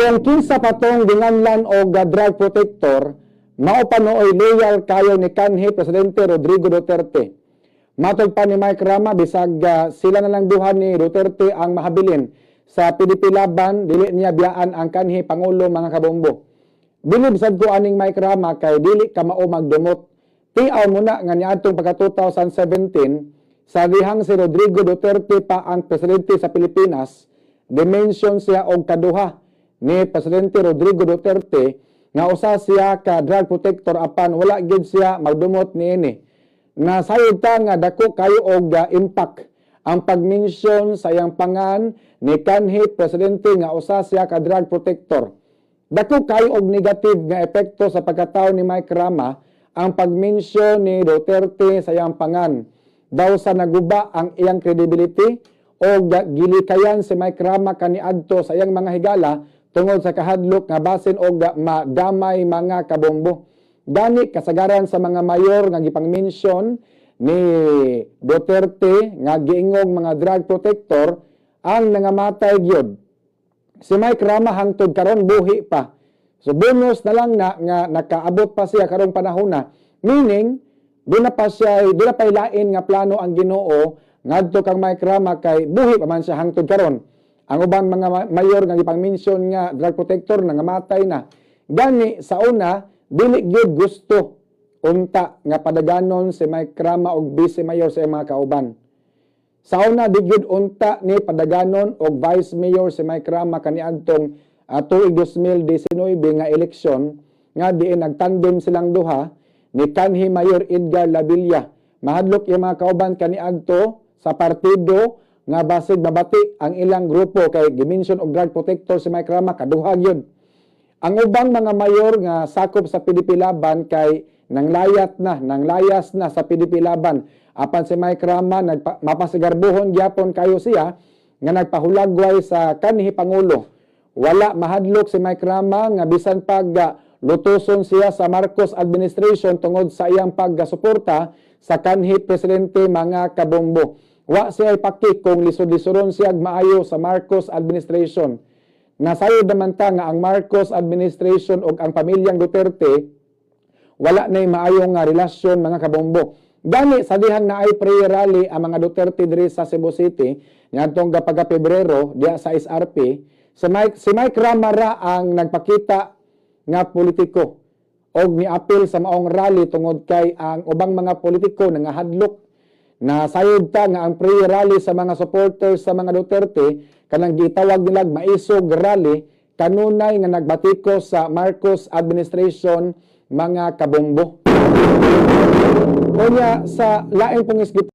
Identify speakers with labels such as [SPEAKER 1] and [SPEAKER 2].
[SPEAKER 1] Kung kinsa pa tong ginganlan og drug protector, mao pa nooy loyal kayo ni kanhi Presidente Rodrigo Duterte. Matod pa ni Mike Rama, bisag sila na lang duha ni Duterte ang mahabilin sa PDP Laban, dili niya biyaan ang kanhi pangulo, mga kabombo. Bilib sad ko aning Mike Rama kay dili ka mao magdumot. Tiaw mo na nga niadtong pagka 2017, sa dihang si Rodrigo Duterte pa ang presidente sa Pilipinas, gi-mention siya og kaduha ni Presidente Rodrigo Duterte nga usa siya ka drug protector, apan wala gyud siya magdumot niini. Nasayod ta nga dako kayo og impact ang pag-mention sa iyang pangan ni kanhi presidente nga usa siya ka drug protector. Dako kayo og negative nga epekto sa pagkatao ni Mike Rama ang pag-mention ni Duterte sa iyang pangan. Daw sa naguba ang iyang credibility o gilikayan si Mike Rama kaniadto sa iyang mga higala tungod sa kahadlok nga basin og madamay, mga kabombo. Gani kasagaran sa mga mayor nga gipang-mention ni Duterte nga giingog mga drug protector ang nangamatay gyud. Si Mike Rama hangtod karon buhi pa. So bonus na lang na nga nakaabot pa siya karong panahon na. Meaning, doon na pa lain nga plano ang Ginoo ngadto kang Mike Rama kay buhi pa man siya hangtod karon. Ang uban mga mayor nga gipang-mention nga drug protector, nangamatay na. Gani sa una, dili gyud gusto unta nga padaganon si Mike Rama og vice mayor sa iyang mga kauban. Sa una, di gyud unta ni padaganon og vice mayor si Mike Rama kaniadtong tuig 2019 nga eleksyon nga diin nagtandem silang duha ni kanhi Mayor Edgar Labilla. Mahadlok yung mga kauban kaniadto sa partido nga basig mabati ang ilang grupo kay gi-mention og drug protector si Mike Rama kaduha gyud. Ang ubang mga mayor nga sakop sa PDP Laban kay nanglayat na, nanglayas na sa PDP Laban. Apan si Mike Rama mapasigarbuhon gyapon kayo siya nga nagpahulagway sa kanhi pangulo. Wala mahadlok si Mike Rama nga bisan pag lutuson siya sa Marcos administration tungod sa iyang pagsuporta sa kanhi presidente, mga kabombo. Wa siya paki kung lisod-lisoron siya maayo sa Marcos administration. Nasayod naman ta nga ang Marcos administration ug ang pamilyang Duterte wala na'y maayong nga relasyon, mga kabombo. Gani sa dihang naay prayer rally ang mga Duterte diri sa Cebu City ngadtong pagka Pebrero diya sa SRP, si Mike Rama ra ang nagpakita nga politiko og niapil sa maong rally tungod kay ang ubang mga politiko nangahadlok. Na sayod ta nga ang prayer rally sa mga supporters sa mga Duterte, kanang gitawag nila maisog rally, kanunay nga nagbatiko sa Marcos administration, mga kabombo. Unya sa lain pong isgit